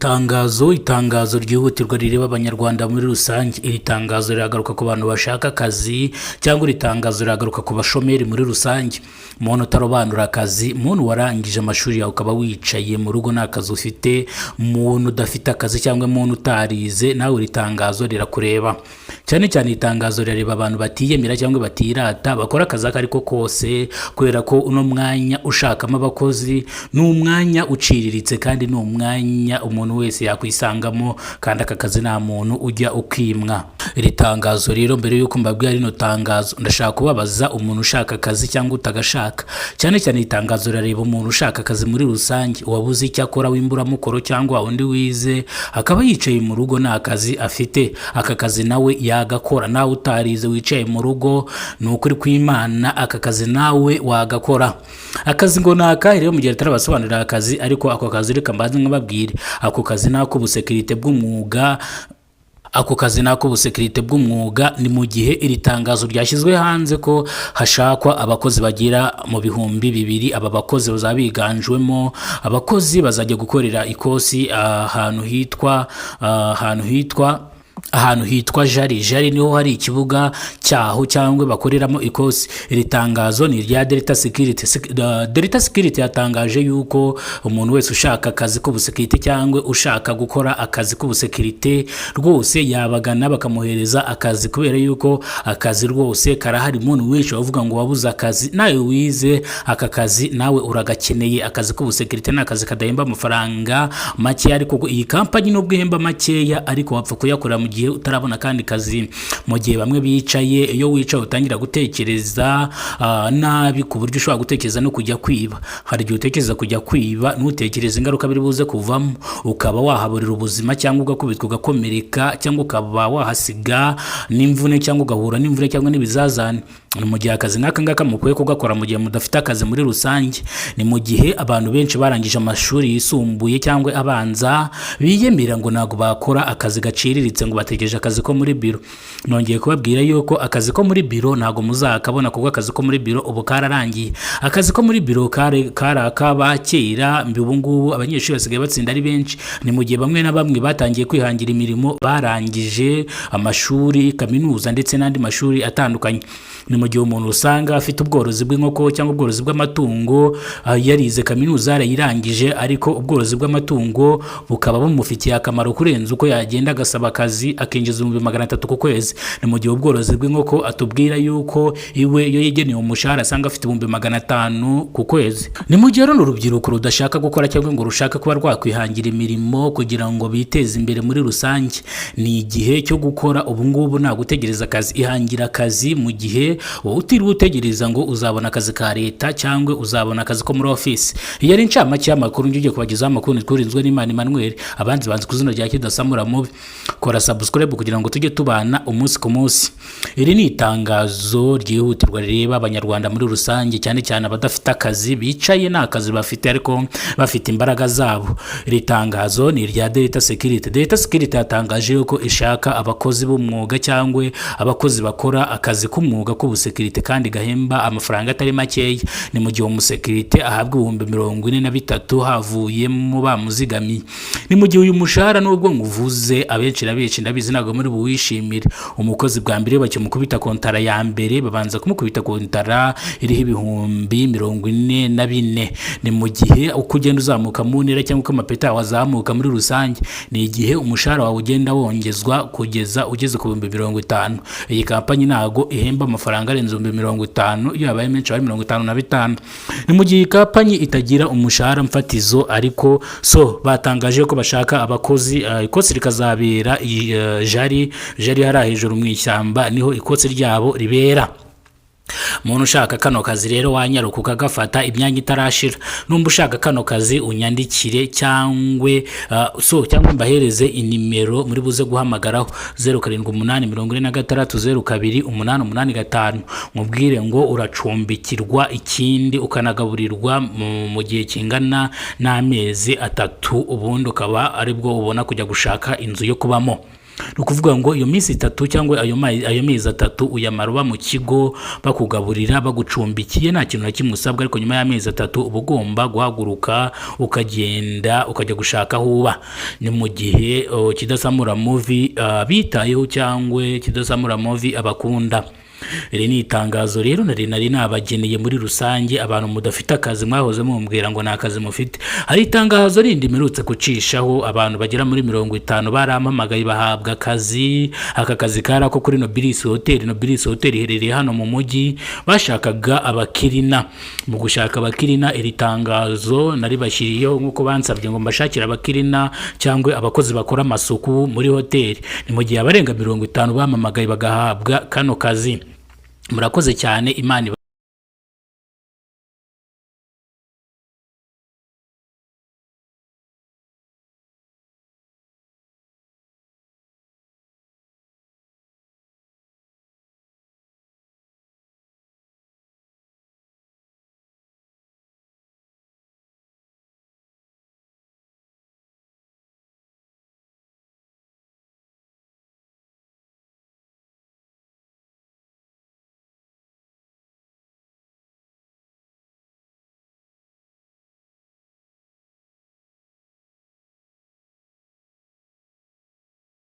Itangazo, itangazo ryihutirwa rireba Abanyarwanda muri rusange. Iri tangazo riragaruka ku bantu bashaka akazi, cyangwa iri tangazo riragaruka ku bashomeri muri rusange. Muntu utarobanura akazi, muntu warangije amashuri yawe ukaba wicaye mu rugo nta kazi ufite, muntu udafite akazi cyangwa muntu utarize, nawe iri tangazo rirakureba. Cyane cyane iri tangazo rirareba abantu batiyemera cyangwa batirata, bakora akazi ako ari ko kose, kubera ko uno mwanya ushakamo abakozi ni umwanya uciriritse kandi ni umwanya umuntu wese yakwisangamo, kandi aka kazi nta muntu ujya ukimwa. Iri tangazo rero, mbere y'uko mbabwira rino tangazo, ndashaka kubabaza umuntu ushaka akazi cyangwa utagashaka. Cyane cyane iri tangazo rirareba umuntu ushaka akazi muri rusange, uwabuze icyo akora w'imburamukoro, cyangwa undi wize akaba yicaye mu rugo nta kazi afite. Aka kazi nawe yagakora. Nawe utarize wicaye mu rugo, ni ukuri kw'Imana, aka kazi nawe wagakora. Akazi ngo ni akahe rero? Mu gihe atarabasobanurira akazi, ariko ako kazi reka mbanze nkababwire. Ako kazi ni ak'ubusekirite bw'umwuga. Ako kazi ni ak'ubusekirite bw'umwuga. Ni mu gihe iri tangazo ryashyizwe hanze ko hashakwa abakozi bagera mu 2000. Aba bakozi bazaba biganjwemo abakozi bazajya gukorera ikosi ahantu hitwa Jari. Jari niho hari ikibuga cyaho cyangwa bakoreramo ikosi. Iri tangazo ni irya Delta Security. Delta Security yatangaje yuko umuntu wese ushaka akazi k'ubusekirite cyangwa ushaka gukora akazi k'ubusekirite rwose yabagana bakamuhereza akazi, kubera yuko akazi rwose karahari. Umuntu wese wavuga ngo wabuze akazi, nawe wize, aka kazi nawe uragakeneye. Akazi k'ubusekirite ni akazi kadahemba amafaranga makeya, ariko iyi kampanyi nubwo ihemba makeya, ariko wapfa kuyakorera mu gihe utarabona akandi kazi. Mu gihe bamwe bicaye, iyo wicaye utangira gutekereza nabi, ku buryo ushobora gutekereza no kujya kwiba. Hari igihe utekereza kujya kwiba ntutekereze ingaruka biri buze kuvamo, ukaba wahaburira ubuzima, cyangwa ugakubitwa ugakomereka, cyangwa ukaba wahasiga n'imvune, cyangwa ugahura n'imvune cyangwa n'ibizazane. Ni mu gihe akazi nk'aka ngaka mukwiye kugakora mu gihe mudafite akazi muri rusange. Ni mu gihe abantu benshi barangije amashuri yisumbuye cyangwa abanza biyemera ngo ntabwo bakora akazi gaciriritse, ngo bategereje akazi ko muri biro. Nongeye kubabwira yuko akazi ko muri biro ntabwo muzakabona, kuko akazi ko muri biro ubu kararangiye. Akazi ko muri biro kari ak'aba kera. Mbi ubu ngubu abanyeshuri basigaye batsinda ari benshi. Ni mu gihe bamwe na bamwe batangiye kwihangira imirimo barangije amashuri kaminuza ndetse n'andi mashuri atandukanye. Ni mu gihe umuntu usanga afite ubworozi bw'inkoko cyangwa ubworozi bw'amatungo, yarize kaminuza yarayirangije, ariko ubworozi bw'amatungo bukaba bumufitiye akamaro kurenza uko yagenda agasaba akazi akinjiza 300,000 ku kwezi. Ni mu gihe ubworozi bw'inkoko atubwira yuko iwe iyo yegeneye umushahara asanga afite 500,000 ku kwezi. Ni mu gihe runo urubyiruko rudashaka gukora cyangwa ngo rushaka kuba rwakwihangira imirimo kugira ngo biteze imbere muri rusange. Ni igihe cyo gukora ubu ngubu, nta gutegereza akazi. Ihangira akazi mu gihe wowe utiriwe utegereza ngo uzabona akazi ka leta cyangwa uzabona akazi ko muri ofisi. Iyo ari incamake y'amakuru ngiye kubagezaho. Amakuru twarinzwe n'Imana Emmanuel, abandi banzi ku izina rya Kidasamura Mubi. Kora subscribe kugira ngo tujye tubana umunsi ku munsi. Iri ni itangazo ryihutirwa rireba Abanyarwanda muri rusange, cyane cyane abadafite akazi, bicaye nta kazi bafite ariko bafite imbaraga zabo. Iri tangazo ni irya Delta Security. Delta Security yatangaje yuko ishaka abakozi b'umwuga cyangwa abakozi bakora akazi k'umwuga k'ubusekirite kandi gahemba amafaranga atari makeya. Ni mu gihe umusekirite ahabwa 43,000 havuyemo bamuzigamiye. Ni mu gihe uyu mushahara, nubwo nguvuze, abenshi na benshi ndabizi ntabwo muri buwishimire. Umukozi bwa mbere bakimukubita kontara ya mbere, babanza kumukubita kontara iriho 44,000. Ni mu gihe uko ugenda uzamuka mu ntera cyangwa uko amapeti yawe azamuka muri rusange, ni igihe umushahara wawe ugenda wongezwa kugeza ugeze ku 50,000. Iyi kampanyi ntabwo ihemba amafaranga arenze 50,000, iyo yabaye menshi aba ari 55. Ni mu gihe iyi kampanyi itagira umushahara mfatizo, ariko so batangaje ko bashaka abakozi, ikosi rikazabera iyi, Jari. Jari hariya hejuru mu ishyamba niho ikosi ryabo ribera. Umuntu ushaka kano kazi rero wanyaruka ukagafata imyanya itarashira. Numba ushaka kano kazi unyandikire cyangwa so cyangwa mbahereze inimero muri buze guhamagaraho: 0784602885. Mubwire ngo uracumbikirwa, ikindi ukanagaburirwa mu gihe kingana n'amezi 3, ubundi ukaba aribwo ubona kujya gushaka inzu yo kubamo. Ni ukuvuga ngo iyo minsi 3 cyangwa ayo mezi 3 uyamara uba mu kigo, bakugaburira, bagucumbikiye, nta kintu na kimwe usabwa. Ariko nyuma y'amezi 3 uba ugomba guhaguruka ukagenda, ukajya gushaka aho uba. Ni mu gihe Kidasamura Movie bitayeho cyangwa Kidasamura Movie abakunda. Iri ni itangazo rero nari nabageneye muri rusange, abantu mudafite akazi mwahoze mumbwira ngo nta kazi mufite. Hari itangazo rindi mperutse gucishaho, abantu bagera muri 50 barampamagaye bahabwa akazi. Aka kazi kari ako kuri Nobilis Hotel. Nobilis Hotel iherereye hano mu mujyi. Bashakaga abacleaner. Mu gushaka abacleaner, iri tangazo naribashyiriyeho nk'uko bansabye ngo mbashakire abacleaner cyangwa abakozi bakora amasuku muri hoteli. Ni mu gihe abarenga 50 bampamagaye bagahabwa kano kazi. Murakoze cyane, Imana.